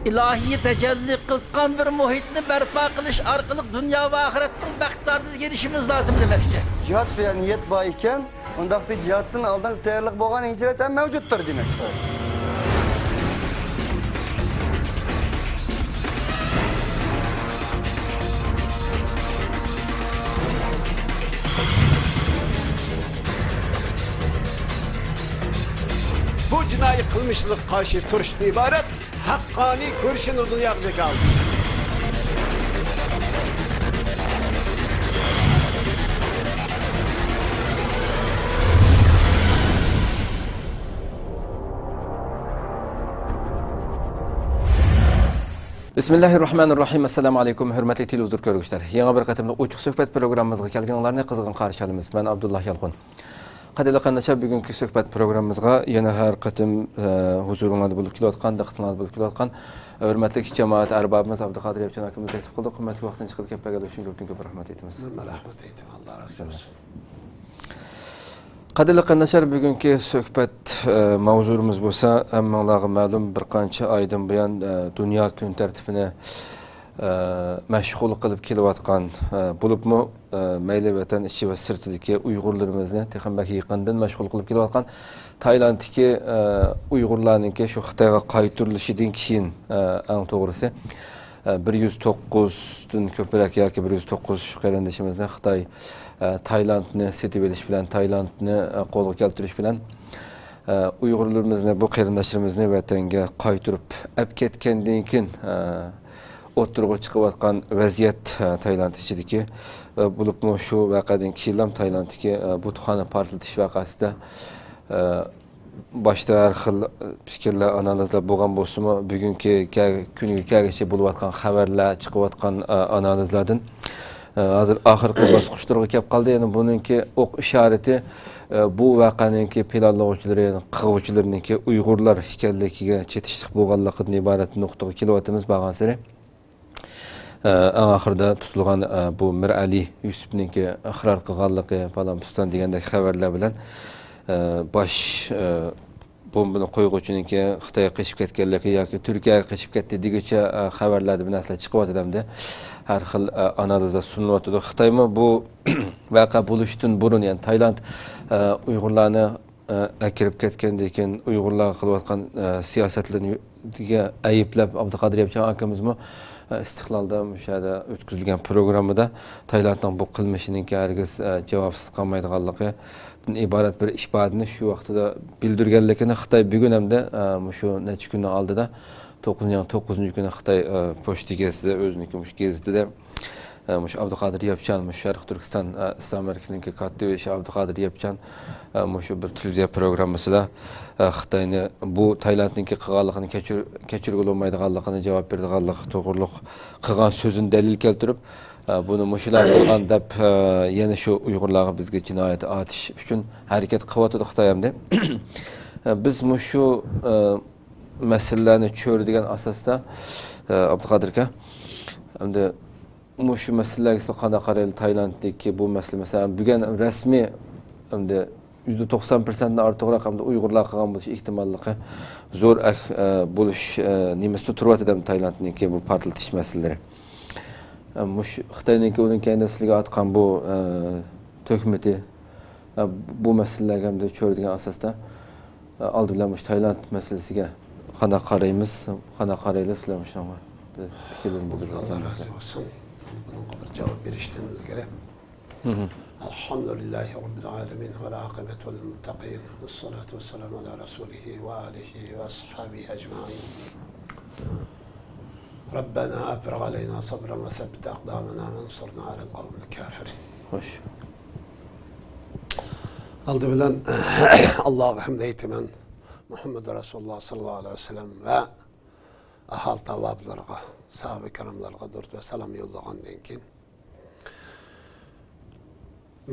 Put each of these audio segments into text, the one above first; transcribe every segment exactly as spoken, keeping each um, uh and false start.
ئىلاھىي تەجەللى قىلىدىغان بىر مۇھىتنى بەرپا قىلىش ئارقىلىق دۇنيا ۋە ئاخىرەتنىڭ بەخت سائادىتىگە ئېرىشىشىمىز لازىم دېمەكچى. جىھاد ۋە نىيەت بار ئىكەن، ئۇنداقتا جىھادتىن ئالدىنقى تەييارلىق بولغان ھىجرەت ھەم مەۋجۇتتۇر دېمەكتۇر. بۇ جىنايى قىلمىشلىرىغا قارشى تۇرۇشتىن ئىبارەت ھەققانىي كۈرىشىنى دۇنياغا جاكارلىدى. بىسمىللاھىررەھمانىررەھىم. ئەسسالامۇ ئەلەيكۇم، ھۆرمەتلىك تېلېۋىزور كۆرگۈچىلەر. يېڭى بىر قېتىملىق ئوچۇق سۆھبەت پروگراممىمىزغا كەلگىنىڭلارنى قىزغىن قارشى ئالىمىز. مەن ئابدۇللا يالقۇن. قەدىرلىك قېرىنداشلار، بۈگۈنكى سۆھبەت پروگراممىمىزغا يەنە ھەر قېتىم، ئە، ھۇزۇرۇڭلاردا بولۇپ كېلىۋاتقان، دىققىتىڭلاردا بولۇپ كېلىۋاتقان، ھۆرمەتلىك جامائەت ئەربابىمىز ئابدۇقادىر ياپچان ئاكىمىزنى تەكلىپ قىلدۇق. قىممەتلىك ۋاقتىنى چىقىرىپ كېلىپ بەرگەنلىكى ئۈچۈن كۆپتىن كۆپ رەھمەت ئېيتىمىز. مەن رەھمەت ئېيتىمەن. ئاللا رازى بولسۇن. قەدىرلىك قېرىنداشلار، بۈگۈنكى سۆھبەت، ئە، ماۋزۇمىز بولسا، ھەممىڭلارغا مەلۇم، بىر قانچە ئايدىن بۇيان، ئە، دۇنيا كۈن تەرتىپىنى، ئە، مەشغۇل قىلىپ كېلىۋاتقان، ئە، بولۇپمۇ، ئە، مەيلى ۋەتەن ئىچى ۋە سىرتىدىكى ئۇيغۇرلىرىمىزنى تېخىمۇ بەك يېقىندىن مەشغۇل قىلىپ كېلىۋاتقان تايلاندتىكى، ئە، ئۇيغۇرلارنىڭكى شۇ خىتايغا قايتۇرۇلۇشىدىن كېيىن، ئە، ئەڭ توغرىسى، ئە، بىر يۈز توققۇزدىن كۆپرەك ياكى بىر يۈز توققۇز قېرىندىشىمىزنى خىتاي، ئە، تايلاندنى سېتىۋېلىش بىلەن، تايلاندنى، ئە، قولغا كەلتۈرۈش بىلەن، ئە، ئۇيغۇرلىرىمىزنى، بۇ قېرىنداشلىرىمىزنى ۋەتەنگە قايتۇرۇپ ئەپ كەتكەندىن كېيىن، ئە، ئوتتۇرىغا چىقىۋاتقان ۋەزىيەت، ئە، تايلاند ئىچىدىكى، ئە، بولۇپمۇ شۇ ۋەقەدىن كېيىنلا تايلاندتىكى، ئە، بۇتخانا پارتلىتىش ۋەقەسىدە، ئە، باشتا ھەر خىل پىكىرلەر، ئانالىزلار بولغان بولسىمۇ، بۈگۈنكى كە-، كۈنگە كەلگۈچە بولۇۋاتقان خەۋەرلەر، چىقىۋاتقان، ئە، ئانالىزلاردىن، ئە، ھازىر ئاخىرقى باسقۇچلارغا كەپ قالدى. يەنى بۇنىڭكى ئوق ئىشارىتى، ئە، بۇ ۋەقەنىڭكى پىلانلىغۇچىلىرى، قىلغۇچىلىرىنىڭكى ئۇيغۇرلار ئىكەنلىكىگە چېتىشلىق بولغانلىقىدىن ئىبارەت نۇقتىغا كېلىۋاتىمىز بارغانسېرى. ئە، ئەڭ ئاخىرىدا تۇتۇلغان، ئە، بۇ مىر ئەلى يۈسۈپنىڭكى ئىقرار قىلغانلىقى، پالان پۇستان دېگەندەك خەۋەرلەر بىلەن، ئە، باش، ئە، بومبىنى قويغۇچىنىڭكى خىتايغا قېچىپ كەتكەنلىكى ياكى تۈركىيەگە قېچىپ كەتتى دېگۈچە، ئە، خەۋەرلەردە بىر نەرسىلەر چىقىۋاتىدۇ ئەمدى. ھەر خىل، ئە، ئانالىزلار سۇنۇلۇۋاتىدۇ. خىتايمۇ بۇ ۋەقە بولۇشتىن بۇرۇن، يەنى تايلاند، ئە، ئۇيغۇرلارنى ئە، ئەكىرىپ كەتكەندىن كېيىن ئۇيغۇرلارغا قىلىۋاتقان، ئە، سىياسەتلىرىگە ئەيىبلەپ، ئابدۇقادىر ياپچان ئاكىمىزمۇ، ئە، ئىستىقلالدا مۇشۇ يەردە ئۆتكۈزۈلگەن پروگراممىدا تايلاندنىڭ بۇ قىلمىشىنىڭكى ھەرگىز، ئە، جاۋابسىز قالمايدىغانلىقىدىن ئىبارەت بىر ئىپادىنى شۇ ۋاقتىدا بىلدۈرگەنلىكىنى خىتاي بۈگۈن ھەمدە، ئە، مۇشۇ نەچچە كۈننىڭ ئالدىدا، توققۇزىنچى ئاينىڭ توققۇزىنچى كۈنى خىتاي، ئە، پوچتا گېزىتىدە، ئۆزىنىڭكى مۇشۇ گېزىتىدە، ئە، مۇشۇ ئابدۇقادىر ياپچان، مۇشۇ شەرقىي تۈركىستان، ئە، ئىسلام ھەرىكىتىنىڭكى كاتىپى شېخ ئابدۇقادىر ياپچان، ئە، مۇشۇ بىر تېلېۋىزىيە پروگراممىسىدا، ئە، خىتاينى بۇ تايلاندنىڭكى قىلغانلىقىنى كەچۈر-، كەچۈرگىلى بولمايدىغانلىقىنى، جاۋاب بېرىدىغانلىقى توغرۇلۇق قىلغان سۆزىنى دەلىل كەلتۈرۈپ، ئە، بۇنى مۇشۇلار قىلغان دەپ، ئە، يەنە شۇ ئۇيغۇرلارغا بىزگە جىنايەت ئارتىش ئۈچۈن ھەرىكەت قىلىۋاتىدۇ خىتاي ئەمدى. ئە، بىز مۇشۇ، ئە، مەسىلىلەرنى چۆرىدىگەن ئاساستا، ئە، ئابدۇقادىر ئاكا، ئەمدى مۇشۇ مەسىلىلەرگە سىلەر قانداق قارايلى؟ تايلاندتىكى بۇ مەسىلە، مەسىلەن، بۈگۈن رەسمىي، ئەمدى يۈزدە توقسان پىرسەنتتىن ئارتۇقراق ئەمدى ئۇيغۇرلار قىلغان بولۇش ئېھتىماللىقى زور ئەھ-، ئە، بولۇش، ئە، نېمىسىدە تۇرۇۋاتىدۇ ئەمدى تايلاندنىڭكى بۇ پارتلىتىش مەسىلىلىرى. ئە، مۇشۇ خىتاينىڭكى ئۇنىڭ كەينىدە سىلەرگە ئاتقان بۇ، ئە، تۆھمىتى، ئە، بۇ مەسىلىلەرگە ئەمدى چۆرىدىگەن ئاساستا، ئە، ئالدى بىلەن مۇشۇ تايلاند مەسىلىسىگە قانداق قارايمىز، قانداق قارايلى سىلەر مۇشۇنىڭغا؟ بىر پىكىرلىرىڭىزنى بىلدۈرۈڭ. ئاللا رازى بولسۇن. بۇنىڭغا بىر جاۋاب بېرىشتىن ئىلگىرى. مھم. الحمد لله رب العالمين والعاقبة للمتقين والصلاة والسلام على رسوله وآله وأصحابه أجمعين. ربنا أفرغ علينا صبرا وثبت أقدامنا وانصرنا على القوم الكافرين. خوش. ئالدى بىلەن ئاللاغا ھەمد ئېيتىمەن، مۇھەممەد رەسۇلۇللا ساللاللاھۇ ئەلەيھى ۋەسەللەم ۋە ئاھال تاۋابىلىرىغا، ساھابە كىراملارغا دۇرۇت ۋە سالام يوللىغاندىن كېيىن،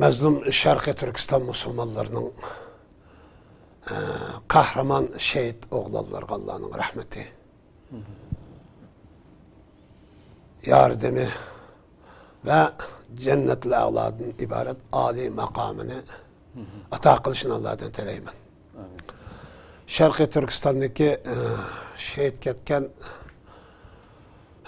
مەزلۇم شەرقىي تۈركىستان مۇسۇلمانلىرىنىڭ، ئە، قەھرىمان شېھىت ئوغلانلىرىغا ئاللانىڭ رەھمىتى، ياردىمى ۋە جەننەتۇل ئەئلادىن ئىبارەت ئالىي ماقامىنى ئاتا قىلىشىنى ئاللادىن تىلەيمەن. ئامىن. شەرقىي تۈركىستاندىكى، ئە، شېھىت كەتكەن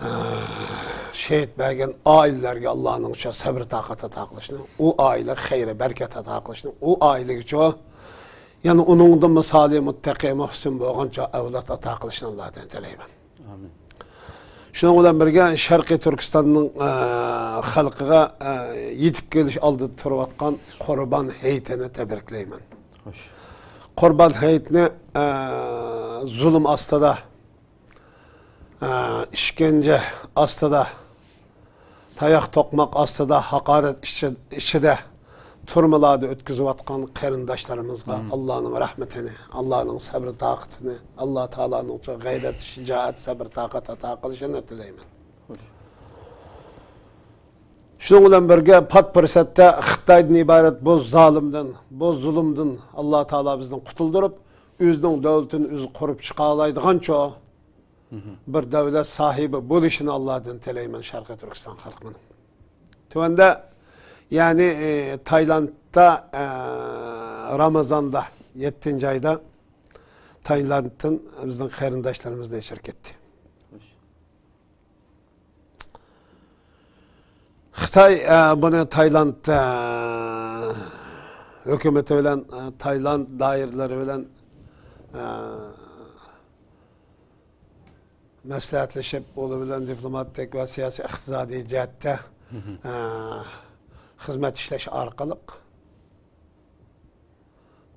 شېھىت بەرگەن ئائىلىلەرگە ئاللانىڭ شۇ سەبرى تاقەت ئاتا قىلىشنى، ئۇ ئائىلىگە خەيرى بەرىكەت ئاتا قىلىشنى، ئۇ ئائىلىگىچۇ يەنە ئۇنىڭدىن مىسالى مۇتتەقى مۇھسىن بولغانچە ئەۋلاد ئاتا قىلىشنى ئاللادىن تىلەيمەن. ئامىن. شۇنىڭ بىلەن بىرگە شەرقىي تۈركىستاننىڭ، ئە، خەلقىگە، ئە، يېتىپ كېلىش ئالدىدا تۇرۇۋاتقان قۇربان ھېيتىنى تەبرىكلەيمەن. خوش. قۇربان ھېيتنى، ئە، زۇلۇم ئاستىدا، ئە، ئىشكەنجە ئاستىدا، تاياق توقماق ئاستىدا، ھاقارەت ئىچى-، ئىچىدە، تۈرمىلاردا ئۆتكۈزۈۋاتقان قېرىنداشلىرىمىزغا ئاللانىڭ رەھمىتىنى، ئاللانىڭ سەبرى تاقىتىنى، ئاللا تائالانىڭ شۇ غەيرەت، شىجائەت، سەبرى تاقەت ئاتا قىلىشىنى تىلەيمەن. شۇنىڭ بىلەن بىرگە، پات پۇرسەتتە خىتايدىن ئىبارەت بۇ زالىمدىن، بۇ زۇلۇمدىن ئاللا تائالا بىزنى قۇتۇلدۇرۇپ، ئۆزىنىڭ دۆلىتىنى ئۆزى قۇرۇپ چىقالايدىغانچۇ بىر دۆلەت ساھىبى بولۇشىنى ئاللادىن تىلەيمەن شەرقىي تۈركىستان خەلقىنىڭ. تۆۋەندە، يەنى، ئى، تايلاندتا، ئە، رامازاندا، يەتتىنچى ئايدا تايلاندتىن بىزنىڭ قېرىنداشلىرىمىز نەشر كەتتى. خىتاي، ئە، بۇنى تايلاند، ئە، ھۆكۈمىتى بىلەن، ئە، تايلاند دائىرىلىرى بىلەن، ئە، مەسلىھەتلىشىپ، ئۇلار بىلەن دىپلوماتىك ۋە سىياسىي، ئىقتىسادىي جەھەتتە، ئە، خىزمەت ئىشلەش ئارقىلىق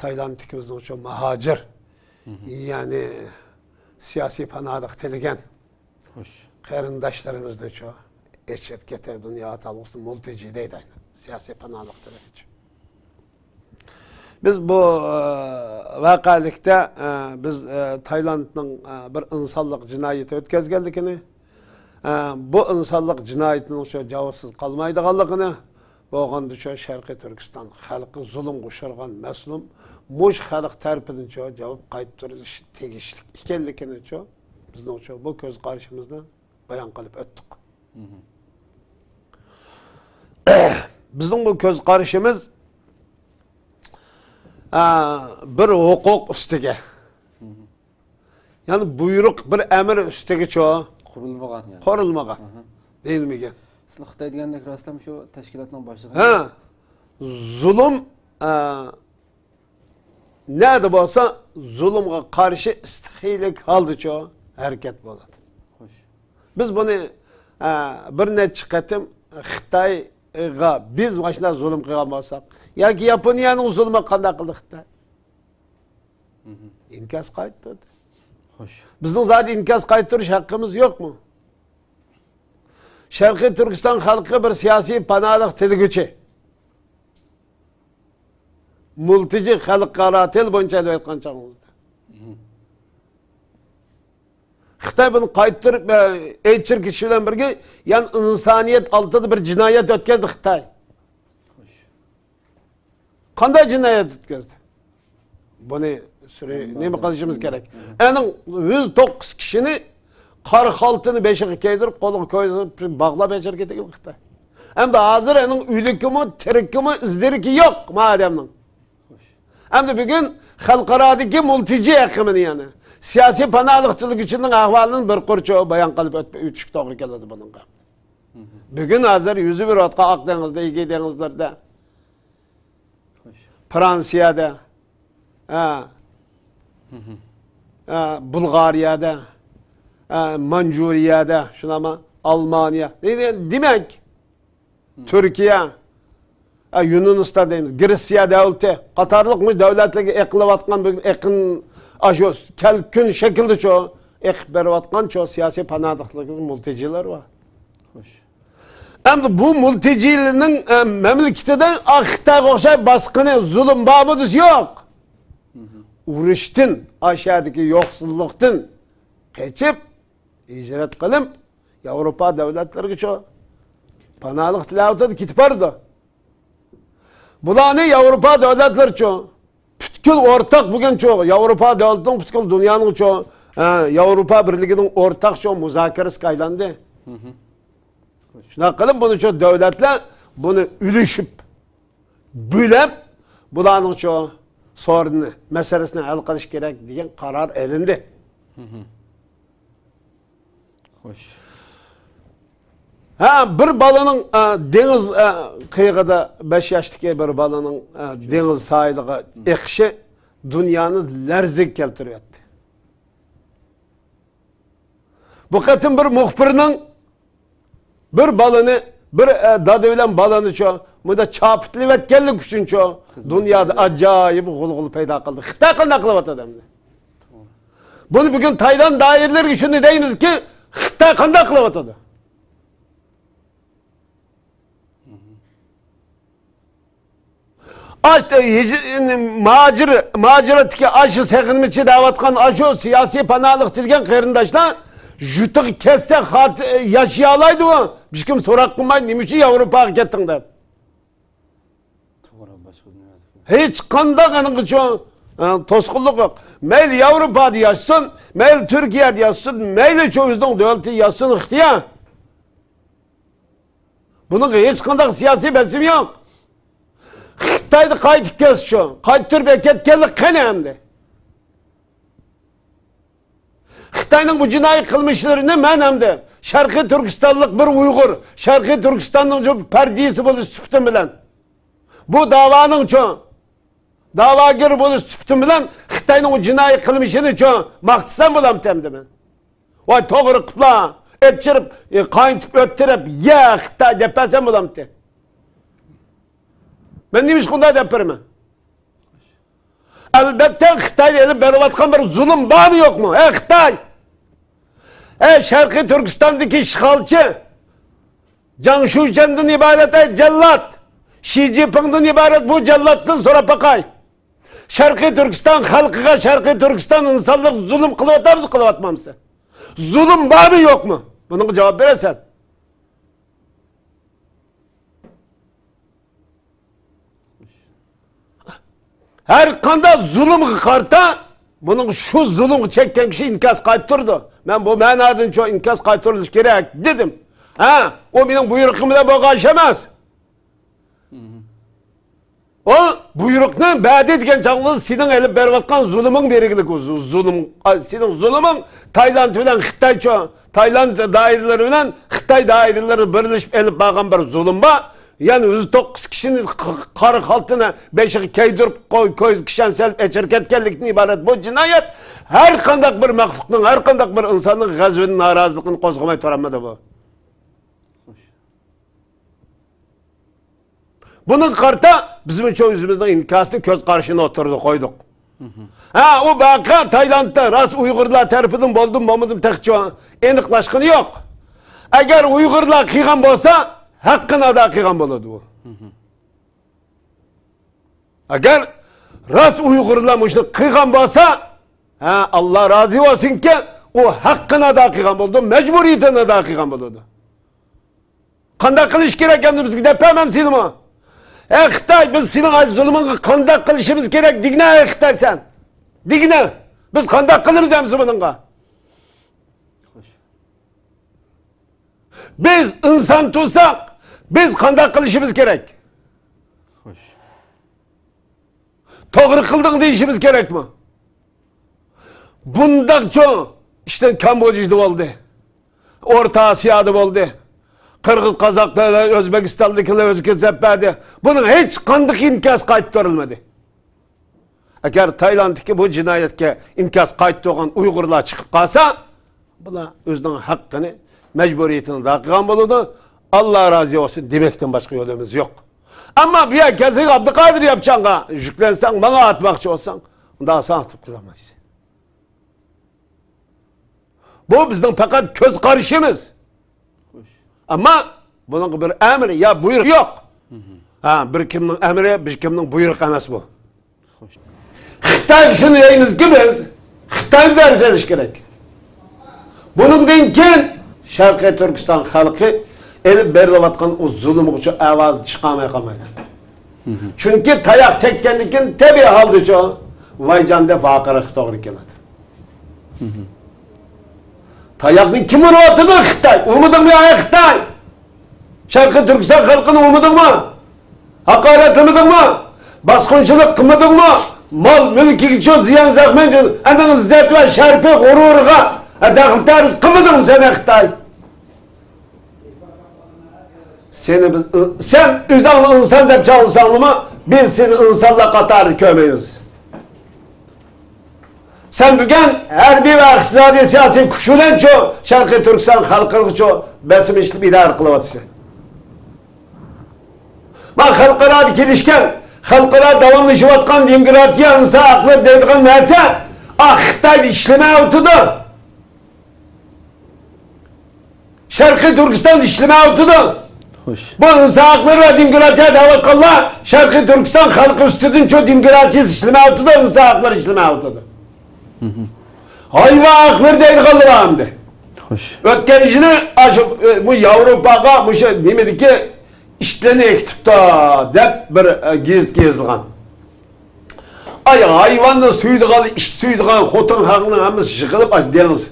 تايلاندتىكى بىزنىڭ شۇ مۇھاجىر، يەنى سىياسىي پاناھلىق تىلىگەن خوش. قېرىنداشلىرىمىزنى شۇ ئېچىپ كېتەر دۇنيا ئاتالغۇسى مۇلتىجى دەيدۇ ئەينى. سىياسىي پاناھلىق تىلىگۈچى. بىز بۇ، ئە، ۋەقەلىكتە، ئە، بىز، ئە، تايلاندنىڭ، ئە، بىر ئىنسانلىق جىنايىتى ئۆتكەزگەنلىكىنى، ئە، بۇ ئىنسانلىق جىنايىتىنىڭ شۇ جاۋابسىز قالمايدىغانلىقىنى، بولغاندا شۇ شەرقىي تۈركىستان خەلقى زۇلۇمغا ئۇچرىغان مەزلۇم مۇشۇ خەلق تەرىپىدىن شۇ جاۋاب قايتۇرۇش تېگىشلىك ئىكەنلىكىنى شۇ بىزنىڭ شۇ بۇ كۆز قارىشىمىزنى بايان قىلىپ ئۆتتۇق. بىزنىڭ بۇ كۆز قارىشىمىز، ئە، بىر ھوقۇق ئۈستىگە، يەنى بۇيرۇق بىر ئەمىر ئۈستىگىچۇ قۇرۇلمىغان يەنى. قۇرۇلمىغان. ئاھا. دېيىلمىگەن. سىلەر خىتاي دېگەندەك راستلا شۇ تەشكىلاتنىڭ باشلىقى. ھە. زۇلۇم، ئە، نەدە بولسا زۇلۇمغا قارشى ئىستىخىيلىك ھالدىچۇ ھەرىكەت بولىدۇ. خوش. بىز بۇنى، ئە، بىر نەچچە قېتىم خىتايغا بىز ماشۇنداق زۇلۇم قىلغان بولساق، ياكى ياپونىيەنىڭ زۇلۇمىغا قانداق قىلدى خىتاي؟ ئىنكاس قايتۇردى. خوش. بىزنىڭ زادى ئىنكاس قايتۇرۇش ھەققىمىز يوقمۇ؟ شەرقىي تۈركىستان خەلقى بىر سىياسىي پاناھلىق تىلىگۈچى. مۇلتىجى خەلقئارا تىل بويىچە ئېلىۋېتقان چاغىمىزدا. خىتاي بۇنى قايتۇرۇپ، ئە، ئېيتىشىر كېتىشى بىلەن بىرگە، يەنى ئىنسانىيەت ئالدىدا بىر جىنايەت ئۆتكەزدى خىتاي. قانداق جىنايەت ئۆتكەزدى؟ بۇنى سۈرى نېمە قىلىشىمىز كېرەك؟ ئەنىڭ يۈز توققۇز كىشىنى قارا خالتىنى بېشىغا كىيدۈرۈپ، قولىغا كويزا باغلاپ ياشار كېتىگەن خىتاي. ئەمدى ھازىر ئەنىڭ ئۆلۈكىمۇ، تىرىكىمۇ، ئىز دېرىكى يوق ما ئادەمنىڭ. ئەمدى بۈگۈن خەلقئارادىكى مۇلتىجى ئېقىمىنى يەنى سىياسىي پاناھلىق تىلىگۈچىنىڭ ئەھۋالىنى بىر قۇرچە بايان قىلىپ ئۆت-، ئۆتۈشكە توغرا كېلىدۇ بۇنىڭغا. بۈگۈن ھازىر يۈز بېرىۋاتقان ئاق دېڭىزدا، ئېگېي دېڭىزلىرىدا، فرانسىيەدە، ھە، ھە، بۇلغارىيەدە، ھە، مانجۇرىيەدە، شۇنداقمۇ؟ ئالمانىيە. دېمەك، تۈركىيە، ھە، يۇنانىستان دەيمىز، گرېتسىيە دۆلىتى قاتارلىق مۇشۇ دۆلەتلەرگە ئېقىلىۋاتقان بۈگۈن ئېقىن، ئاشۇ كەلكۈن شەكلىدىچۇ ئېقىپ بېرىۋاتقانچۇ سىياسىي پاناھلىقلار، مۇلتىجىلار بار. خوش. ئەمدى بۇ مۇلتىجىلىنىڭ، ئە، مەملىكىتىدە، ئا، خىتايغا ئوخشاش باسقىنى، زۇلۇم بارمۇ دېسە يوق. ئۇرۇشتىن، ئاشۇ يەردىكى يوقسۇللۇقتىن قېچىپ، ھىجرەت قىلىپ، ياۋروپا دۆلەتلىرىگىچۇ پاناھلىق تىلەۋاتىدۇ، كېتىپ بارىدۇ. بۇلارنى ياۋروپا دۆلەتلىرىچۇ پۈتكۈل ئورتاق بۈگۈنچۇ ياۋروپا دۆلىتىنىڭ، پۈتكۈل دۇنيانىڭچۇ، ئە، ياۋروپا بىرلىكىنىڭ ئورتاقچۇ مۇزاكىرىسىگە ئايلاندى. شۇنداق قىلىپ بۇنىچۇ دۆلەتلەر بۇنى ئۈلۈشۈپ، بۆلۈپ، بۇلارنىڭچۇ سورۇنىنى، مەسىلىسىنى ھەل قىلىش كېرەك دېگەن قارار ئېلىندى. خوش. ھە، بىر بالىنىڭ، ئە، دېڭىز، ئە، قىيىغىدا، بەش ياشتىكى بىر بالىنىڭ، ئە، دېڭىز ساھىلىغا ئېقىشى دۇنيانى لەرزىگە كەلتۈرۈۋەتتى. بۇ قېتىم بىر مۇخبىرنىڭ بىر بالىنى، بىر، ئە، دادا بىلەن بالىنىچۇ، مۇنداق چاپۇتلىۋەتكەنلىكى ئۈچۈنچۇ، دۇنيادا ئاجايىپ غۇلغۇلا پەيدا قىلدى. خىتاي قانداق قىلىۋاتىدۇ ئەمدى؟ بۇنى بۈگۈن تايلاند دائىرىلىرىگە شۇنى دەيمىزكى، خىتاي قانداق قىلىۋاتىدۇ؟ ئاش-، ھىج-، ماجىر-، ماجىراتتىكى ئاشۇ سېغىنمىچى دەۋاتقان ئاشۇ سىياسىي پاناھلىق تىلىگەن قېرىنداشلار يۇتىغا كەتسە خات-، ياشىيالايدۇ. ھېچكىم سوراق قىلمايدۇ، نېمە ئۈچۈن ياۋروپاغا كەتتىڭ دەپ. توغرا، باشقا دۇنيادىكى. ھېچقانداق ئانىڭغىچۇ، ئە، توسقۇنلۇق يوق. مەيلى ياۋروپادا ياشىسۇن، مەيلى تۈركىيەدە ياشىسۇن، مەيلى شۇ ئۆزىنىڭ دۆلىتىدە ياشىسۇن، ئىختىيار. بۇنىڭغا ھېچقانداق سىياسىي بېسىم يوق. خىتايدا قايتىپ كەلسىچۇ، قايتۇرۇپ ئەكەتكەنلىك قېنى ئەمدى؟ خىتاينىڭ بۇ جىنايى قىلمىشلىرىنى مەن ئەمدى شەرقىي تۈركىستانلىق بىر ئۇيغۇر، شەرقىي تۈركىستاننىڭ جۇ-، پەردىسى بولۇش سۈپىتىم بىلەن، بۇ داۋانىڭچۇ، داۋاگىر بولۇش سۈپىتىم بىلەن خىتاينىڭ ئۇ جىنايى قىلمىشىنىچۇ ماختىسام بولامتى ئەمدى مەن؟ ۋاي، توغرا قىپلا، ئېچىرىپ، ئە، قايتىپ ئۆتتۈرۈپ، يە خىتاي دەپ بەرسەم بولامتى؟ مەن نېمىشقا ئۇنداق دەپ بېرىمەن؟ ئەلبەتتە، خىتاي ئېلىپ بېرىۋاتقان بىر زۇلۇم بارمۇ يوقمۇ؟ ئەي خىتاي! ئەي شەرقىي تۈركىستاندىكى ئىشغالچى! جاڭ شۇجەندىن ئىبارەت، ئەي جاللات! شى جىنپىڭدىن ئىبارەت بۇ جاللاتتىن سوراپ باقاي. شەرقىي تۈركىستان خەلقىگە، شەرقىي تۈركىستان ئىنسانلىرىغا زۇلۇم قىلىۋاتامسىز، قىلىۋاتمامسىز؟ زۇلۇم بارمۇ يوقمۇ؟ بۇنىڭغا جاۋاب بېرەسەن. ھەر قانداق زۇلۇمغا قارىتا، بۇنىڭ شۇ زۇلۇمغا چەككەن كىشى ئىنكاس قايتۇرىدۇ. مەن بۇ مەنادىنچۇ ئىنكاس قايتۇرۇلۇشى كېرەك دېدىم. ھە، ئۇ مېنىڭ بۇيرۇقۇم بىلەن بولغان ئىش ئەمەس. ئۇ بۇيرۇقنى بەردى دېگەن چاغدا سېنىڭ ئېلىپ بېرىۋاتقان زۇلۇمۇڭ بېرىگلىك ئۇ زۇ-، زۇلۇم. ئا، سېنىڭ زۇلۇمۇڭ تايلاند بىلەن خىتايچۇ، تايلاند دائىرىلىرى بىلەن خىتاي دائىرىلىرى بىرلىشىپ ئېلىپ بارغان بىر زۇلۇم بار. يەنى يۈز توققۇز كىشىنى ق-، قارا خالتىنى بېشىغا كىيدۈرۈپ، قوي-، كويزا كىشەن سېلىپ ئېچىرىپ كەتكەنلىكتىن ئىبارەت بۇ جىنايەت ھەر قانداق بىر مەخلۇقنىڭ، ھەر قانداق بىر ئىنساننىڭ غەزىپىنى، نارازىلىقىنى قوزغىماي تۇرالمىدى بۇ. بۇنىڭغا قارىتا بىزمۇ شۇ ئۆزىمىزنىڭ ئىنكاسىنى، كۆز قارىشىنى ئوتتۇرىغا قويدۇق. ھە، ئۇ ۋەقە تايلاندتا راست ئۇيغۇرلار تەرىپىدىن بولدىمۇ، بولمىدىمۇ تېخىچە ئېنىقلاشقىنى يوق. ئەگەر ئۇيغۇرلار قىلغان بولسا، ھەققىنى ئادا قىلغان بولىدۇ ئۇ. ئەگەر راست ئۇيغۇرلار مۇشۇنى قىلغان بولسا، ھە، ئاللا رازى بولسۇنكى، ئۇ ھەققىنى ئادا قىلغان بولىدۇ، مەجبۇرىيىتىنى ئادا قىلغان بولىدۇ. قانداق قىلىش كېرەك ئەمدى بىزگە دەپ بەرمەم سېنىمۇ؟ ئەي خىتاي، بىز سېنىڭ ئاشۇ زۇلۇمۇڭغا قانداق قىلىشىمىز كېرەك دېگىنە، ئەي خىتاي سەن. دېگىنە، بىز قانداق قىلىمىز ئەمسە بۇنىڭغا؟ بىز ئىنسان تۇرساق، بىز قانداق قىلىشىمىز كېرەك؟ توغرا قىلدىڭ دېيىشىمىز كېرەكمۇ؟ بۇنداق چوڭ ئىشتىن كامبودژىدا بولدى. ئورتا ئاسىيادا بولدى. قىرغىز، قازاقلار، ئۆزبېكىستاندىكىلەر ئۆزى كۆرسەپ بەردى. بۇنىڭ ھېچقانداق ئىنكاس قايتۇرۇلمىدى. ئەگەر تايلاندتىكى بۇ جىنايەتكە ئىنكاس قايتۇرغان ئۇيغۇرلار چىقىپ قالسا، بۇلار ئۆزىنىڭ ھەققىنى، مەجبۇرىيىتىنى ئادا قىلغان بولىدۇ. ئاللا رازى بولسۇن دېمەكتىن باشقا يولىمىز يوق. ئەمما بۇ يەرگە كەلسەڭ، ئابدۇقادىر ياپچانغا يۈكلەنسەڭ، ماڭا ئاتماقچى بولساڭ، ئۇنداق ساڭا ئاتىپ قىلالمايسەن. بۇ بىزنىڭ پەقەت كۆز قارىشىمىز. ئەمما بۇنىڭغا بىر ئەمر يا بۇيرۇق يوق. ھە، بىر كىمنىڭ ئەمرى، بىر كىمنىڭ بۇيرۇقى ئەمەس بۇ. خىتايغا شۇنى دەيمىزكى بىز، خىتاي دەرس ئېلىش كېرەك. بۇنىڭدىن كېيىن شەرقىي تۈركىستان خەلقى ئېلىپ بېرىلىۋاتقان ئۇ زۇلۇمغىچۇ ئاۋاز چىقارماي قالمايدۇ. چۈنكى تاياق تەگكەندىن كېيىن تەبىئىي ھالدىچۇ ۋايجان دەپ ۋارقىراشقا توغرا كېلىدۇ. تاياقنى كىم ئۇرۇۋاتىدۇ؟ خىتاي. ئۇرمىدىڭمۇ يا خىتاي؟ شەرقىي تۈركىستان خەلقىنى ئۇرمىدىڭمۇ؟ ھاقارەتلىمىدىڭمۇ؟ باسقۇنچىلىق قىلمىدىڭمۇ؟ مال مۈلكىگىچۇ زىيان زەخمەت، ئانىڭ ئىززەت ۋە شەرىپى، غۇرۇرىغا دەخلى تەرۇز قىلمىدىڭمۇ سەن خىتاي؟ سېنى بىز، سەن ئۆزۈڭنى ئىنسان دەپ چاغلىساڭلىمۇ، بىز سېنى ئىنسانلار قاتارىدا كۆرمەيمىز. سەن بۈگۈن ھەربىي ۋە ئىقتىسادىي سىياسىي كۈچ بىلەنچۇ شەرقىي تۈركىستان خەلقىگىچۇ بېسىم ئىشلىتىپ ئىدارە قىلىۋاتىسەن. مانا خەلقئارادا كېلىشكەن، خەلقئارا داۋاملىشىۋاتقان دېموكراتىيە، ئىنسان ھەقلىرى دەيدىغان نەرسە، ئا، خىتايدا ئىشلىمەيۋاتىدۇ. شەرقىي تۈركىستاندا ئىشلىمەيۋاتىدۇ. خوش. بۇ ئىنسان ھەقلىرى ۋە دېموكراتىيە دەۋاتقانلار شەرقىي تۈركىستان خەلقى ئۈستىدىنچۇ دېموكراتىيە ئىشلىمەيۋاتىدۇ، ئىنسان ھەقلىرى ئىشلىمەيۋاتىدۇ. ھايۋان ھەقلىرى دەيدىغانلار بار ئەمدى. خوش. ئۆتكەن يىلى ئاشۇ، ئە، بۇ ياۋروپاغا مۇشۇ نېمىدىكى ئىتلىرىنى ئەكېتىپتۇ دەپ بىر، ئە، گېزىتكە يېزىلغان. ئاي، ھايۋاننى سۆيىدىغان، ئىت سۆيىدىغان خوتۇن خەقنىڭ ھەممىسى يىغىلىپ، ئاشۇ دېڭىز،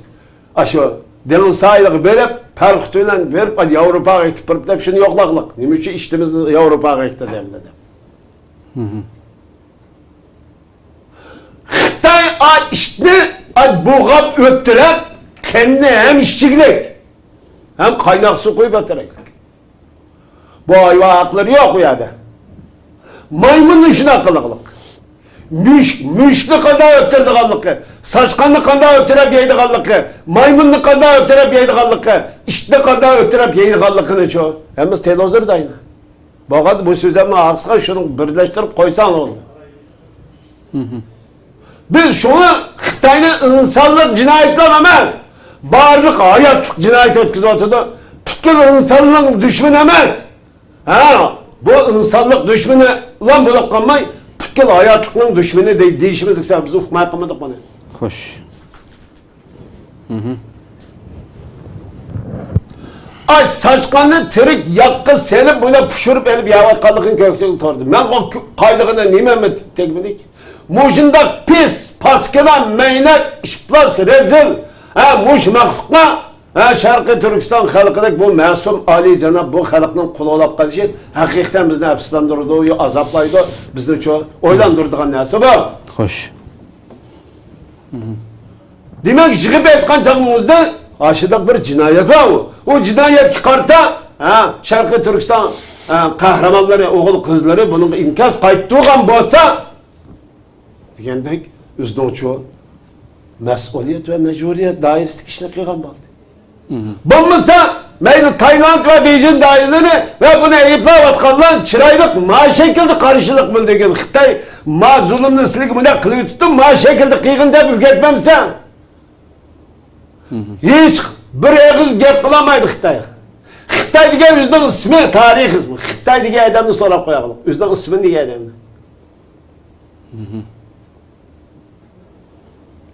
ئاشۇ دېڭىز ساھىلىغا بېرىپ، پاراخوت بىلەن بېرىپ، ئاشۇ ياۋروپاغا يېتىپ بېرىپ دەپ شۇنى يوقلاقلىق. نېمە ئۈچۈن ئىتىمىزنى ياۋروپاغا يېتىدۇ ئەمدى دەپ. خىتاي ئا ئىتنى ئا بوغاپ ئۆلتۈرۈپ، قېنىنى ھەم ئىچكۈلۈك، ھەم قايناق سۇ قۇيۇپ ئۆلتۈرەيلىك. بۇ ھايۋان ھەقلىرى يوق بۇ يەردە. مايمۇننى شۇنداق قىلغۇلۇق. مۈش-، مۈشۈكنى قانداق ئۆلتۈرىدىغانلىقى، ساچقاننى قانداق ئۆلتۈرۈپ يەيدىغانلىقى، مايمۇننى قانداق ئۆلتۈرۈپ يەيدىغانلىقى، ئىتنى قانداق ئۆلتۈرۈپ يەيدىغانلىقىنىچۇ؟ ھەممىسى تېلېۋىزوردا ئاينا. بولغاندا بۇ سۆزلەرنى ئارقىسىغا شۇنى بىرلەشتۈرۈپ قويساڭ بولدى. بىز شۇڭا خىتاينى ئىنسانلىق جىنايەتلەر ئەمەس، بارلىق ھاياتلىق جىنايەت ئۆتكۈزۈۋاتىدۇ. پۈتكۈل ئىنساننىڭ دۈشمىنى ئەمەس. ھە، بۇ ئىنسانلىق دۈشمىنىلا بولۇپ قالماي، پۈتكۈل ھاياتلىقنىڭ دۈشمىنى دەي-، دېيىشىمىزلىك سەۋەب بىز ئۇقماي قالمىدۇق بۇنى. خوش. ئاي، ساچقاننى تىرىك ياغقا سېلىپ، بۇنى پىشۇرۇپ ئېلىپ يەۋاتقانلىقىنى كۆرسەتكىلى تۇردى. مەن ئۇ كۆ-، قايدىغىنى نېمەممۇ تەگمىدىك؟ مۇشۇنداق پىس، پاسكىنا، مەينەت، ئىپلاس، رەزىل، ھە، مۇشۇ مەخلۇققا، ھە، شەرقىي تۈركىستان خەلقىدەك بۇ مەسۇم، ئالىيجاناب بۇ خەلقنىڭ قۇل بولاپ قېلىشى ھەقىقەتەن بىزنى ئەپسۇسلاندۇرىدۇ، ئازابلايدۇ، بىزنى چۇ-، ئويلاندۇرىدىغان نەرسە بۇ. خوش. دېمەك، يىغىپ ئېيتقان چاغىمىزدا ئاشۇنداق بىر جىنايەت بار. ئۇ جىنايەتكە قارىتا، ھە، شەرقىي تۈركىستان، ھە، قەھرىمانلىرى، ئوغۇل-قىزلىرى بۇنىڭغا ئىنكاس قايتۇرغان بولسا، دېگەندەك، ئۆزىنىڭچۇ مەسئۇلىيەت ۋە مەجبۇرىيەت دائىرىسىدىكى ئىشنى قىلغان بولدى. بولمىسا، مەيلى تايلاند ۋە بېيجىڭ دائىرىلىرى ۋە بۇنى ئەيىبلەۋاتقانلار چىرايلىق ما شەكىلدە قارشىلىق بىلدۈرگەن. خىتاي ما زۇلۇمنى سىلىگە مۇنداق قىلىۋېتىپتۇ، ما شەكىلدە قىلغىن دەپ ئۆگەتمەمسەن؟ ھېچ بىر ئېغىز گەپ قىلالمايدۇ خىتاي. خىتاي دېگەن ئۆزىنىڭ ئىسمى، تارىخى ئىسمى. خىتاي دېگەن ئادەمنى سوراپ قوياغلىق. ئۆزىنىڭ ئىسمىنى دېگەن ئادەمنى.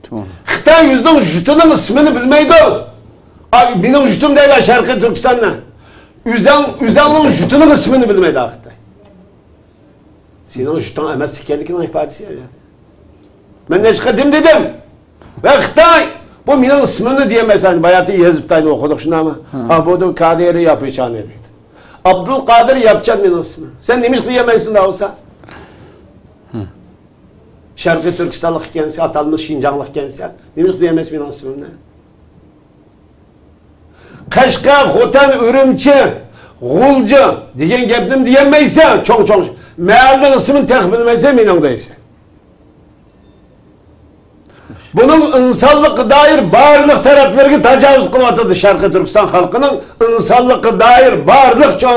توغرا. خىتاي ئۆزىنىڭ يۇرتىنىڭ ئىسمىنى بىلمەيدۇ. ئا، مېنىڭ يۇرتۇم دەيدۇ شەرقىي تۈركىستاننى. ئۆزەڭ، ئۆزەڭنىڭ يۇرتىنىڭ ئىسمىنى بىلمەيدۇ خىتاي. سېنىڭ يۇرتۇڭ ئەمەس ئىكەنلىكىنىڭ ئىپادىسى يا. مەن نەچچە قېتىم دېدىم. ۋە خىتاي، بۇ مېنىڭ ئىسمىمنى دېيەلمەيسەن. باياتى يېزىپ تاينى ئوقۇدۇق شۇنداقمۇ؟ ھە. ئابدۇل قادىر ياپىچانى دەيدۇ. ئابدۇل قادىر ياپچان مېنىڭ ئىسمىم. سەن نېمىشقا دېيەلمەيسەن دەۋالسا؟ ھە. شەرقىي تۈركىستانلىق ئىكەنسەن، ئاتالمىش شىنجاڭلىق ئىكەنسەن. نېمىشقا دېيەلمەيسەن مېنىڭ ئىسمىمنى؟ قەشقەر، خوتەن، ئۈرۈمچى، غۇلجا دېگەن گەپنىمۇ دېيەلمەيسەن، چوڭ-چوڭ مەھەللىنىڭ ئىسمىنى تېخى بىلمەيسەن، مېنىڭ دەيسەن. بۇنىڭ ئىنسانلىققا دائىر بارلىق تەرەپلىرىگە تاجاۋۇز قىلىۋاتىدۇ، شەرقىي تۈركىستان خەلقىنىڭ ئىنسانلىققا دائىر بارلىق چوڭ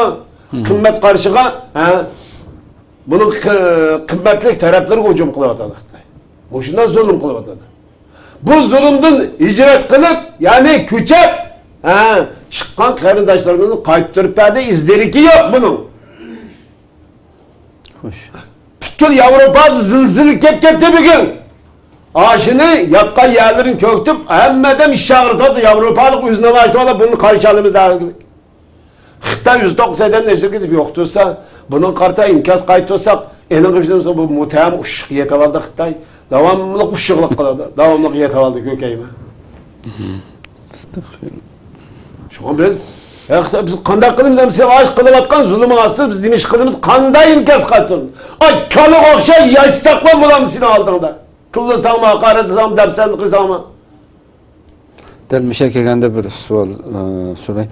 قىممەت قارىشىغا، ھە، بۇنىڭ قى-، قىممەتلىك تەرەپلىرىگە ھۇجۇم قىلىۋاتىدۇ خىتاي. مۇشۇنداق زۇلۇم قىلىۋاتىدۇ. بۇ زۇلۇمدىن ھىجرەت قىلىپ، يەنى كۆچۈپ، ھە، چىققان قېرىنداشلىرىمىزنى قايتۇرۇپ بەردى، ئىز دېرىكى يوق بۇنىڭ. خوش. پۈتكۈل ياۋروپادا زىلزىلە كەپ كەتتى بۈگۈن. ئاشۇنى ياتقان يەرلىرىنى كۆكتۈپ، ھەممە ئادەم ئىچ ئاغرىتىۋاتىدۇ. ياۋروپالىق ئۆزىنى ئاغرىتىۋالىدۇ، بۇنى قارشى ئالىمىز دەۋاتىدۇ. خىتاي يۈز توققۇز ئادەمنى ئەجىر كېتىپ يوقىتىۋەتسە، بۇنىڭغا قارىتا ئىنكاس قايتۇرساق، ئېنىقى بىلسىمىز، بۇ مۇتتەھەم ئۇششۇق يېتىۋالدى خىتاي. داۋاملىق ئۇششۇقلۇق قىلىدۇ. داۋاملىق يېتىۋالدى كۆكەيمە. ئەستەغپىرۇللا. شۇڭا بىز، ھە، خىتاي، بىز قانداق قىلىمىز؟ ئەمسە ئاش قىلىۋاتقان زۇلۇمنىڭ ئاستىدا بىز نېمە ئىش قىلىمىز؟ قانداق ئىنكاس قايتۇرىمىز؟ ئاي، كالىغا ئوخشاپ ياشىساقلا بولامدۇ سېنىڭ ئالدىڭدا؟ تىللىساڭمۇ، ھاقارەتلىسەڭمۇ، دەپسەندە قىلساڭمۇ؟ دەل مۇشۇ يەرگە كەلگەندە بىر سوئال، ئى، سوراي.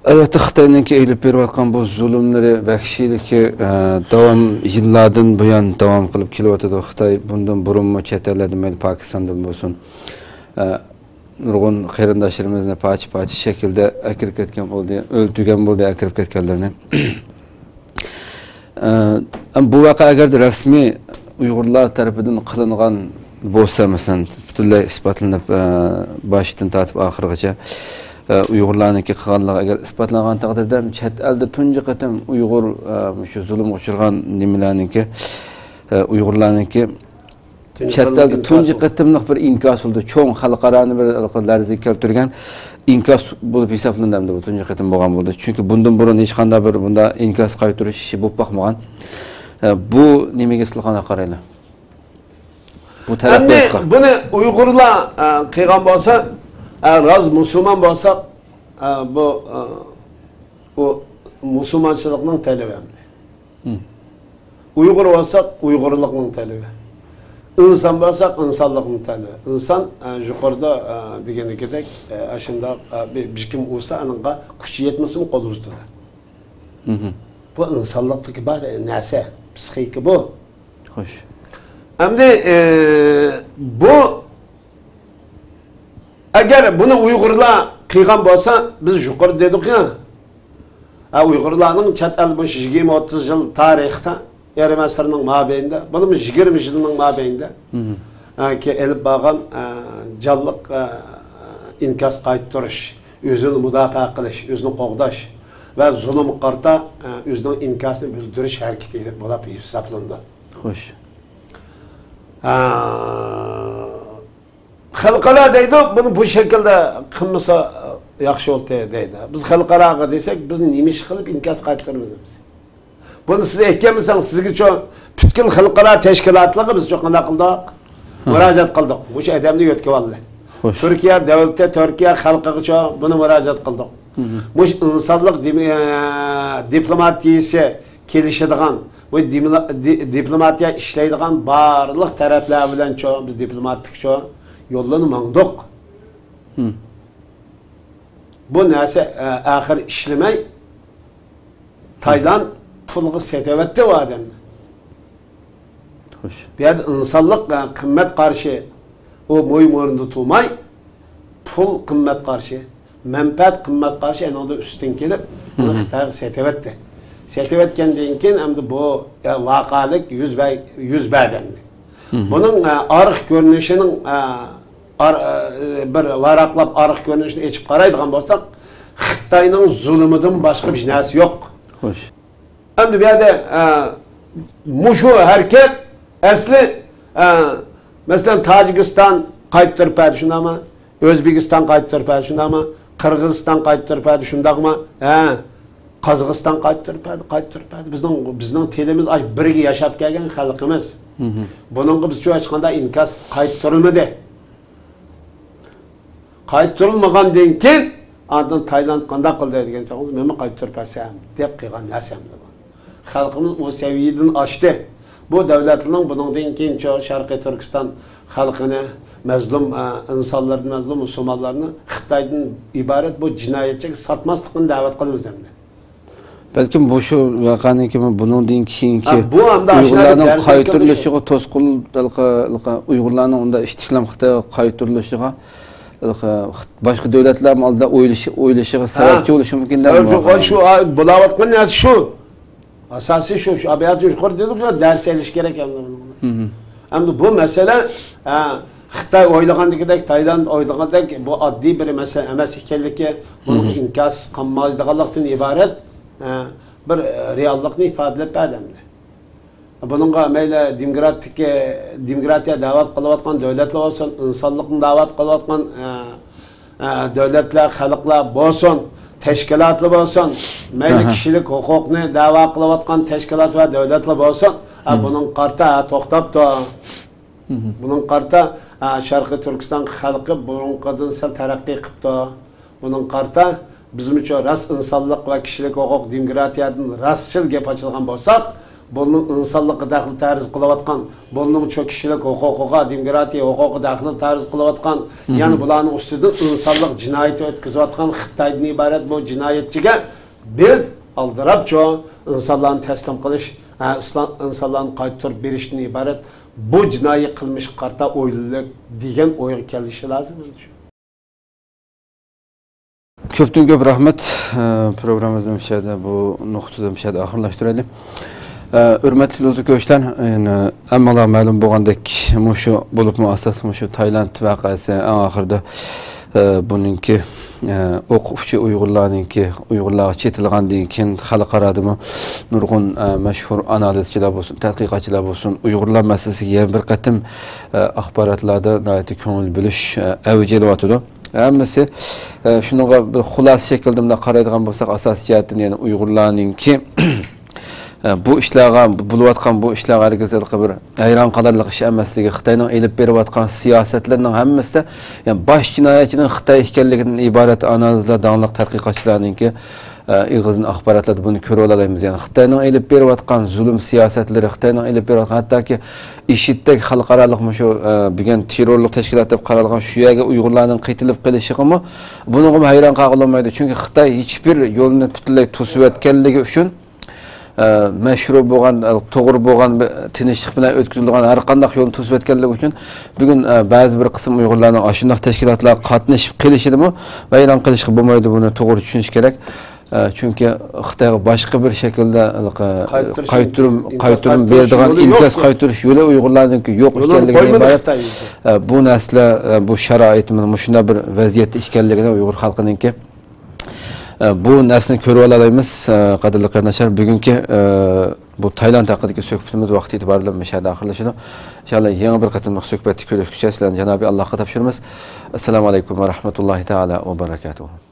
ئەلۋەتتە، خىتاينىڭكى ئېلىپ بېرىۋاتقان بۇ زۇلۇملىرى، ۋەھشىيلىكى، ئە، داۋام، يىللاردىن بۇيان داۋام قىلىپ كېلىۋاتىدۇ. خىتاي بۇندىن بۇرۇنمۇ چەت ئەللەردە، مەيلى پاكىستاندىن بولسۇن، ئە، نۇرغۇن قېرىنداشلىرىمىزنى پارچە-پارچە شەكىلدە ئەكىرىپ كەتكەن بولدى، ئۆلتۈرگەن بولدى ئەكىرىپ كەتكەنلىرىنى. ئە، بۇ ۋەقە ئەگەر رەسمىي ئۇيغۇرلار تەرىپىدىن قىلىنغان بولسا، مەسىلەن، پۈتۈنلەي ئىسپاتلىنىپ، ئە، باشتىن تارتىپ ئاخىرىغىچە، ئە، ئۇيغۇرلارنىڭكى قىلغانلىقى ئەگەر ئىسپاتلانغان تەقدىردە، چەت ئەلدە تۇنجى قېتىم ئۇيغۇر، ئە، مۇشۇ زۇلۇمغا ئۇچرىغان نېمىلەرنىڭكى، ئە، ئۇيغۇرلارنىڭكى چەت ئەلدە تۇنجى قېتىملىق بىر ئىنكاس بولدى. چوڭ خەلقئارانى بىر لەرزىگە كەلتۈرگەن ئىنكاس بولۇپ ھېسابلىنىدۇ ئەمدى بۇ تۇنجى قېتىم بولغان بولدى. چۈنكى بۇندىن بۇرۇن ھېچقانداق بىر بۇنداق ئىنكاس قايتۇرۇش ئىشى بولۇپ باقمىغان. ئە، بۇ نېمىگە سىلەر قانداق قارايلا؟ بۇ تەرەققىياتقا. ئەمدى بۇنى ئۇيغۇرلار، ئە، قىلغان بولسا، ئە، راز مۇسۇلمان بولساق، ئە، بۇ، ئە، بۇ مۇسۇلمانچىلىقنىڭ تەلىپى ئەمدى. ئۇيغۇر بولساق، ئۇيغۇرلۇقنىڭ تەلىپى. ئىنسان بولساق، ئىنسانلىقنىڭ تەلىپى. ئىنسان، ئە، يۇقىرىدا، ئە، دېگىنىكىدەك، ئە، ئاشۇنداق، ئە، بىر، بىر كىم ئۇرسا، ئانىڭغا كۈچى يەتمىسىمۇ قول ئۇزىتىدۇ. بۇ ئىنسانلىقتىكى بار نەرسە، پسىخىكا بۇ. خوش. ئەمدى، ئە، بۇ، ئەگەر بۇنى ئۇيغۇرلار قىلغان بولسا، بىز يۇقىرىدا دېدۇق يا، ھە، ئۇيغۇرلارنىڭ چەت ئەل مۇشۇ يىگىرمە ئوتتۇز يىل تارىختا، يېرىم ئەسىرنىڭ مابەينىدە، بولۇپمۇ يىگىرمە يىلنىڭ مابەينىدە، ھە، كە-، ئېلىپ بارغان، ئە، جانلىق، ئە، ئىنكاس قايتۇرۇش، ئۆزىنى مۇداپىئە قىلىش، ئۆزىنى قوغداش ۋە زۇلۇمغا قارىتا، ئە، ئۆزىنىڭ ئىنكاسىنى بىلدۈرۈش ھەرىكىتى بولۇپ ھېسابلىنىدۇ. خوش. ئە، خەلقئارا دەيدۇ، بۇنى بۇ شەكىلدە قىلمىسا ياخشى بولتى دەيدۇ. بىز خەلقئاراغا دېسەك، بىز نېمە ئىش قىلىپ ئىنكاس قايتۇرىمىز بىز؟ بۇنى سىز ئېيتكەنمىسىڭىز، سىزگىچۇ پۈتكۈل خەلقئارا تەشكىلاتلارغا بىزچۇ قانداق قىلدۇق؟ مۇراجىئەت قىلدۇق. مۇشۇ ئادەمنى يۆتكىۋالدى. خوش. تۈركىيە دۆلىتى، تۈركىيە خەلقىگىچۇ بۇنى مۇراجىئەت قىلدۇق. مۇشۇ ئىنسانلىق دىم-، ئە، دىپلوماتىيىسى كېلىشىدىغان، بۇ دىملا-، دى-، دىپلوماتىيە ئىشلەيدىغان بارلىق تەرەپلەر بىلەنچۇ بىز دىپلوماتىكچۇ يوللىرىنى ماڭدۇق. بۇ نەرسە، ئە، ئاخىرى ئىشلىمەي، تايلاند پۇلغا سېتىۋەتتى ئۇ ئادەمنى. خوش. بۇ يەردە ئىنسانلىق، ئە، قىممەت قارىشى، ئۇ موي مورنىدا تۇرماي، پۇل قىممەت قارىشى، مەنپەئەت قىممەت قارىشى ئەنىڭدىن ئۈستۈن كېلىپ، ئۇنى خىتايغا سېتىۋەتتى. سېتىۋەتكەندىن كېيىن ئەمدى بۇ، ئە، ۋەقەلىك يۈز بەر-، يۈز بەردى ئەمدى. بۇنىڭ، ئە، ئارقا كۆرۈنۈشىنىڭ، ئە، ئار-، ئە، بىر ۋاراقلاپ ئارقا كۆرۈنۈشىنى ئېچىپ قارايدىغان بولساق، خىتاينىڭ زۇلۇمىدىن باشقا بىر نەرسە يوق. خوش. ئەمدى بۇ يەردە، ئە، مۇشۇ ھەرىكەت ئەسلى، ئە، مەسىلەن، تاجىكىستان قايتۇرۇپ بەردى، شۇنداقمۇ؟ ئۆزبېكىستان قايتۇرۇپ بەردى، شۇنداقمۇ؟ قىرغىزىستان قايتۇرۇپ بەردى، شۇنداقمۇ؟ ھە. قازاقىستان قايتۇرۇپ بەردى، قايتۇرۇپ بەردى. بىزنىڭ، بىزنىڭ تىلىمىز ئاي بىرگە ياشاپ كەلگەن خەلقىمىز. بۇنىڭغا بىزچۇ ھېچقانداق ئىنكاس قايتۇرۇلمىدى. قايتۇرۇلمىغاندىن كېيىن، ئاندىن تايلاند قانداق قىلدى دېگەن چاغىمىز، مەنمۇ قايتۇرۇپ بەرسەم دەپ قىلغان نەرسەمدۇ بۇ. خەلقىمىز ئۇ سەۋىيەدىن ئاشتى. بۇ دۆلەتلەرنىڭ بۇنىڭدىن كېيىنچۇ شەرقىي تۈركىستان خەلقىنى، مەزلۇم، ئە، ئىنسانلارنى، مەزلۇم مۇسۇلمانلارنى خىتايدىن ئىبارەت بۇ جىنايەتچىگە ساتماسلىقىنى دەۋەت قىلىمىز ئەمدى. بەلكىم بۇ شۇ ۋەقەنىڭكى بۇنىڭدىن كېيىنكى ھە، بۇ ئەمدى ئاشۇلارنىڭ ئۇيغۇرلارنىڭ قايتۇرۇلۇشىغا توسقۇن، ھېلىقى، ھېلىقى ئۇيغۇرلارنىڭ ئۇنداق ئىتتىكلەم خىتايغا قايتۇرۇلۇشىغا، ھېلىقى خىت-، باشقا دۆلەتلەرمۇ ئالدىدا ئويلىشى، ئويلىشىغا ھە. سەۋەبچى بولۇشى مۇمكىن دەپ سەۋەبچى، ماڭا شۇ، قارايمەن. ئا، بولاۋاتقان نەرسە شۇ. ئاساسىي شۇ، شۇ، ئابىياتنى يۇقىرىدا دېدۇق يا، دەرس ئېلىش كېرەك ئەمدى بۇنىڭدىن. ئەمدى بۇ مەسىلە، ئە، خىتاي ئويلىغاندىكىدەك، تايلاند ئويلىغاندەك بۇ ئاددىي بىر مەسىلە ئەمەس ئىكەنلىكى، بۇنىڭغا ئىنكاس قالمايدىغانلىقتىن ئىبارەت، ئە، بىر، ئە، رېئاللىقنى ئىپادىلەپ بەردى ئەمدى. بۇنىڭغا مەيلى دېموكراتىك، دېموكراتىيە دەۋا قىلىۋاتقان دۆلەتلەر بولسۇن، ئىنسانلىقنى دەۋا قىلىۋاتقان، ئە، ئە، دۆلەتلەر، خەلقلەر بولسۇن، تەشكىلاتلار بولسۇن، مەيلى ئەھە. كىشىلىك ھوقۇقنى دەۋا قىلىۋاتقان تەشكىلات ۋە دۆلەتلەر بولسۇن، ئە، مم. بۇنىڭغا قارىتا، ئە، توختاپتۇ. مم. بۇنىڭغا قارىتا، ئە، شەرقىي تۈركىستان خەلقى بۇرۇنقىدىن سەل تەرەققىي قىپتۇ. بۇنىڭغا قارىتا، بىزمۇچۇ راست ئىنسانلىق ۋە كىشىلىك ھوقۇق، دېموكراتىيەدىن راستچىل گەپ ئاچىدىغان بولساق، بۇنىڭ ئىنسانلىققا دەخلى تەرۇز قىلىۋاتقان، بۇنىڭچۇ كىشىلىك ھوقۇقىغا، دېموكراتىيە ھوقۇقىغا دەخلى تەرۇز قىلىۋاتقان، يەنە بۇلارنىڭ ئۈستىدىن ئىنسانلىق جىنايىتى ئۆتكۈزۈۋاتقان خىتايدىن ئىبارەت بۇ جىنايەتچىگە بىز ئالدىراپچۇ ئىنسانلارنى تەسلىم قىلىش، ئە، ئىسلام، ئىنسانلارنى قايتۇرۇپ بېرىشتىن ئىبارەت بۇ جىنايى قىلمىشقا قارىتا ئويلىنىلىك دېگەن ئويغا كېلىشى لازىم ئەمدى شۇ. كۆپتىن كۆپ رەھمەت. ئە، پروگراممىمىزنى مۇشۇ يەردە، بۇ نۇقتىدا مۇشۇ يەردە ئاخىرلاشتۇرايلى. ئە، ھۆرمەتلىك دوستلار، كۆرۈشلەر، يەنە ھەممىڭلارغا مەلۇم بولغاندەك، مۇشۇ بولۇپمۇ ئاساسلىق مۇشۇ تايلاند ۋەقەسى ئەڭ ئاخىرىدا، ئە، بۇنىڭكى، ئە، ئوق ئۇچى ئۇيغۇرلارنىڭكى، ئۇيغۇرلارغا چېتىلغاندىن كېيىن خەلقئارادىمۇ نۇرغۇن، ئە، مەشھۇر ئانالىزچىلار بولسۇن، تەتقىقاتچىلار بولسۇن، ئۇيغۇرلار مەسىلىسىگە يەنە بىر قېتىم، ئە، ئاخباراتلاردا ناھايىتى كۆڭۈل بۆلۈش، ئە، ئەۋج ئېلىۋاتىدۇ. ھەممىسى، ئە، شۇنىڭغا بىر خۇلاسە شەكلىدە مۇنداق قارايدىغان بولساق، ئاساسىي جەھەتتىن يەنى ئۇيغۇرلارنىڭكى، ئە، بۇ ئىشلارغا، بولۇۋاتقان بۇ ئىشلارغا ھەرگىز ھېلىقى بىر ھەيران قالارلىق ئىش ئەمەسلىكى، خىتاينىڭ ئېلىپ بېرىۋاتقان سىياسەتلىرىنىڭ ھەممىسىدە، يەنى باش جىنايەتچىنىڭ خىتاي ئىكەنلىكىدىن ئىبارەت ئانالىزلار، داڭلىق تەتقىقاتچىلارنىڭكى، ئە، ئېغىزىدىن ئاخباراتلاردا بۇنى كۆرۈۋالالايمىز. يەنى خىتاينىڭ ئېلىپ بېرىۋاتقان زۇلۇم سىياسەتلىرى، خىتاينىڭ ئېلىپ بېرىۋاتقان ھەتتاكى ئىشىدتەك خەلقئارالىق مۇشۇ، ئە، بۈگۈن تېررورلۇق تەشكىلات دەپ قارالغان شۇ يەرگە ئۇيغۇرلارنىڭ قېتىلىپ قېلىشىغىمۇ، بۇنىڭغىمۇ ھەيران قالغىلى بولمايدۇ. چۈنكى خىتاي ھېچبىر يولنى پۈتۈنلەي توسۇۋەتكەنلىكى ئۈچۈن، ئە، مەشرۇ بولغان، ئە، توغرا بولغان بىر تىنچلىق بىلەن ئۆتكۈزۈلىدىغان ھەر قانداق يولنى توسۇۋەتكەندىكى ئۈچۈن، بۈگۈن، ئە، بەزى بىر قىسىم ئۇيغۇرلارنىڭ ئاشۇنداق تەشكىلاتلارغا قاتنىشىپ قېلىشىنىمۇ ۋەيران قىلىشقا بولمايدۇ، بۇنى توغرا چۈشىنىش كېرەك. ئە، چۈنكى خىتايغا باشقا بىر شەكىلدە، ھېلىقى، قايتۇرۇش، قايتۇرۇم، ئىنكاس قايتۇرۇم قايتۇرۇش بېرىدىغان يولى يوق. ئىنكاس قايتۇرۇش يولى ئۇيغۇرلارنىڭكى يوق يولىنى ئىكەنلىكىدىن قويمىدى ئىبارەت. خىتاي ئۆزى. ئە، بۇ نەرسىلەر، ئە، بۇ شارائىت مانا مۇشۇنداق بىر ۋەزىيەتتە ئىكەنلىكىنى ئۇيغۇر خەلقىنىڭكى، ئە، بۇ نەرسىنى كۆرۈۋالالايمىز. ئە، قەدىرلىك قېرىنداشلار، بۈگۈنكى، ئە، بۇ تايلاند ھەققىدىكى سۆھبىتىمىز ۋاقتى ئېتىبارى بىلەن مۇشۇ يەردە ئاخىرلىشىدۇ. ئىنشاللا يېڭى بىر قېتىملىق سۆھبەتتە كۆرۈشكىچە سىلەرنى جانابى ئاللاھقا تاپشۇرىمىز. ئەسسالامۇ ئەلەيكۇم ۋە رەھمەتۇللاھى تائالا ۋە بەرەكاتۇھۇ.